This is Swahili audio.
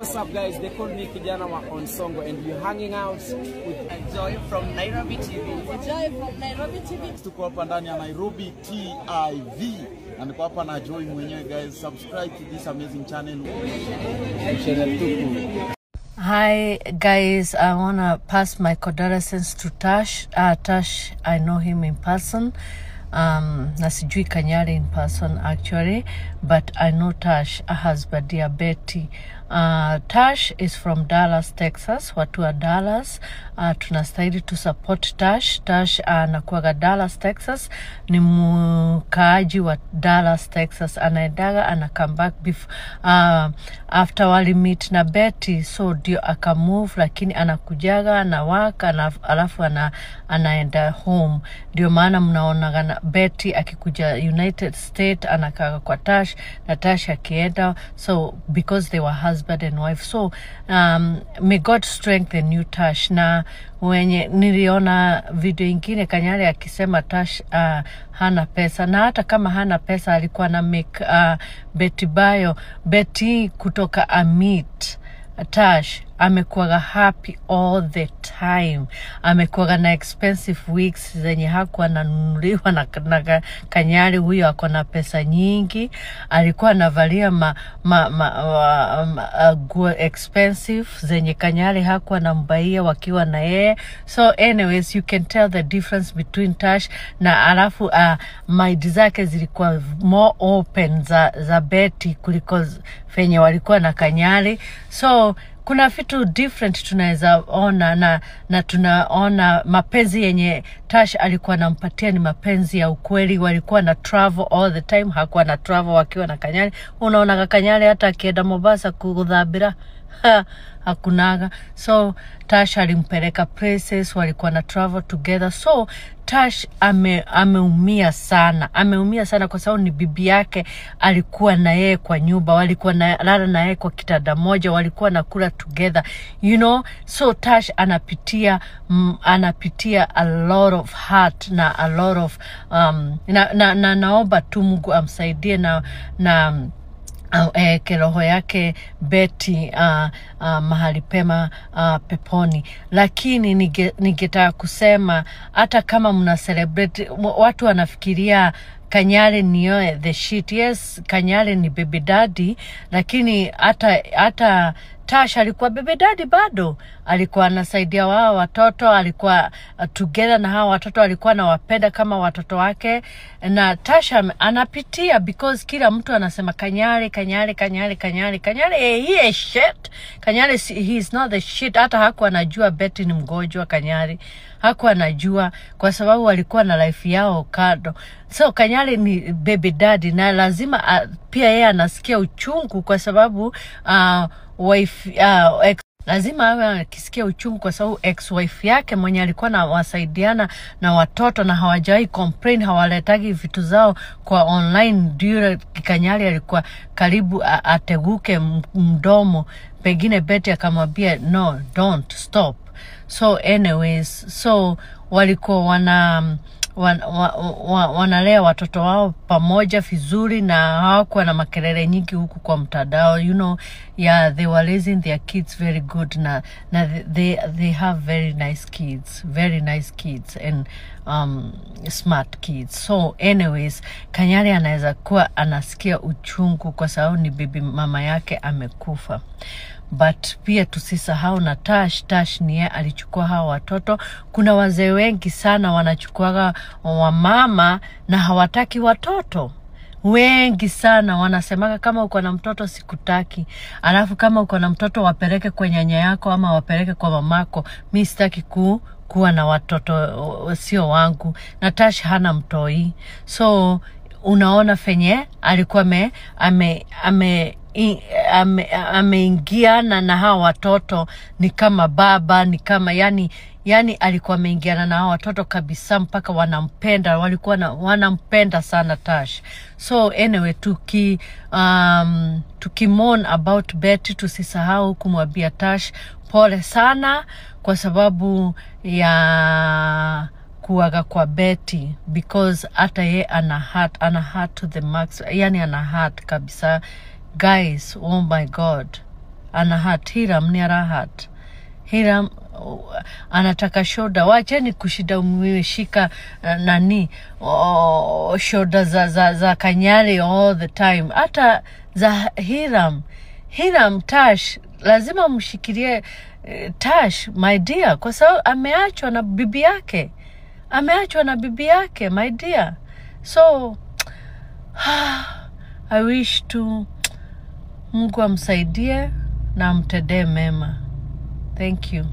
What's up, guys? They call me Kijana wa Onsongo, and we're hanging out with Joy from Nairobi TV. Joy from Nairobi TV. Tuko hapa ndani ya Nairobi TV na niko hapa na Joy mwenyewe guys. Subscribe to this amazing channel. Hi guys, I wanna pass my condolences to Tash. Tash, I know him in person. Na sijui Kanyari in person actually, but I know Tash, a husband ya Betty. Tash is from Dallas, Texas. Watu wa Dallas, tunastahili to support Tash. Tash anakuwaga Dallas, Texas. Ni mkaaji wa Dallas, Texas. Anaendaga ana come back after wali meet na Betty, so ndio akamove, lakini anakujaga anawaka alafu anaenda home. Ndio maana mnaonaga na Betty akikuja United States anakaa kwa Tash na Tash akienda, so because they were husband and wife. So may God strengthen you, Tash. Na wenye niliona video ingine Kanyari akisema Tash hana pesa, na hata kama hana pesa alikuwa na make Betty Bayo, Betty kutoka Amit Tash amekuwaga happy all the time, amekuwaga na expensive wigs zenye hakuwa ananunuliwa na Kanyari. Huyo ako na pesa nyingi, alikuwa anavalia nguo expensive zenye Kanyari hakuwa anambaia wakiwa na yeye. So anyways, you can tell the difference between Tash na alafu mind zake zilikuwa more open za Betty kuliko venye walikuwa na Kanyari. So kuna vitu different tunaweza ona na tunaona mapenzi yenye Tash alikuwa anampatia ni mapenzi ya ukweli. Walikuwa na travel all the time, hakuwa na travel wakiwa na Kanyari. Unaona Kanyari hata akienda Mombasa kudhabira hakunaga. So Tash alimpeleka places, walikuwa na travel together. So Tash ameumia sana, ameumia sana kwa sababu ni bibi yake alikuwa na yeye kwa nyumba, walikuwa na lala na yeye kwa kitanda moja, walikuwa na kula together. So Tash anapitia a lot of hurt na a lot of na naomba tu Mungu amsaidie na roho yake Betty mahali pema peponi. Lakini ningetaka kusema hata kama mna celebrate, watu wanafikiria Kanyari niyo the shit. Yes, Kanyari ni baby daddy, lakini hata Tash alikuwa baby daddy bado, alikuwa anasaidia wao watoto, alikuwa together na hawa watoto, alikuwa anawapenda kama watoto wake. Na Tash anapitia because kila mtu anasema Kanyari, Kanyari, Kanyari, Kanyari, Kanyari, he is shit. Kanyari, he is not the shit. Hata hakuwa anajua Betty ni mgonjwa. Kanyari hakuwa anajua kwa sababu walikuwa na life yao kando. So Kanyari ni baby daddy na lazima pia yeye anasikia uchungu kwa sababu wife ex, lazima awe akisikia uchungu kwa sababu ex wife yake mwenye alikuwa na wasaidiana na watoto na hawajawahi complain, hawaletagi vitu zao kwa online. Ndio Kanyari alikuwa karibu ateguke mdomo, pengine Betty akamwambia no, don't stop. So anyways, so walikuwa wanalea watoto wao pamoja vizuri na hawakuwa na makelele nyingi huku kwa mtandao. Yeah, they were raising their kids very good na they have very nice kids, very nice kids and smart kids. So anyways, Kanyari anaweza kuwa anasikia uchungu kwa sababu ni bibi mama yake amekufa, but pia tusisahau na Tash. Tash ni yeye alichukua hawa watoto. Kuna wazee wengi sana wanachukuaga wamama na hawataki watoto wengi sana wanasemaga kama uko na mtoto sikutaki, alafu kama uko na mtoto wapeleke kwa nyanya yako ama wapeleke kwa mamako, mi sitaki kuwa na watoto sio wangu. Na Tash hana mtoi, so unaona fenye alikuwa ameingiana na hawa watoto ni kama baba, ni kama yani alikuwa ameingiana na hawa watoto kabisa mpaka wanampenda, walikuwa wanampenda sana Tash. So anyway, tukimourn about Betty, tusisahau kumwambia Tash pole sana kwa sababu ya kuaga kwa Betty, because hata ye ana hurt, ana hurt to the max, yani ana hurt kabisa guys. Oh my God. Ana hurt Hiram, ni ara hurt Hiram, anataka shoda. Wacheni kushida mmeshika nani, oh, shoda za Kanyari all the time, hata za Hiram. Hiram, Tash lazima mshikilie, Tash my dear, kwa sababu ameachwa na bibi yake, ameachwa na bibi yake, my dear. So I wish to Mungu amsaidie na amtendee mema. Thank you.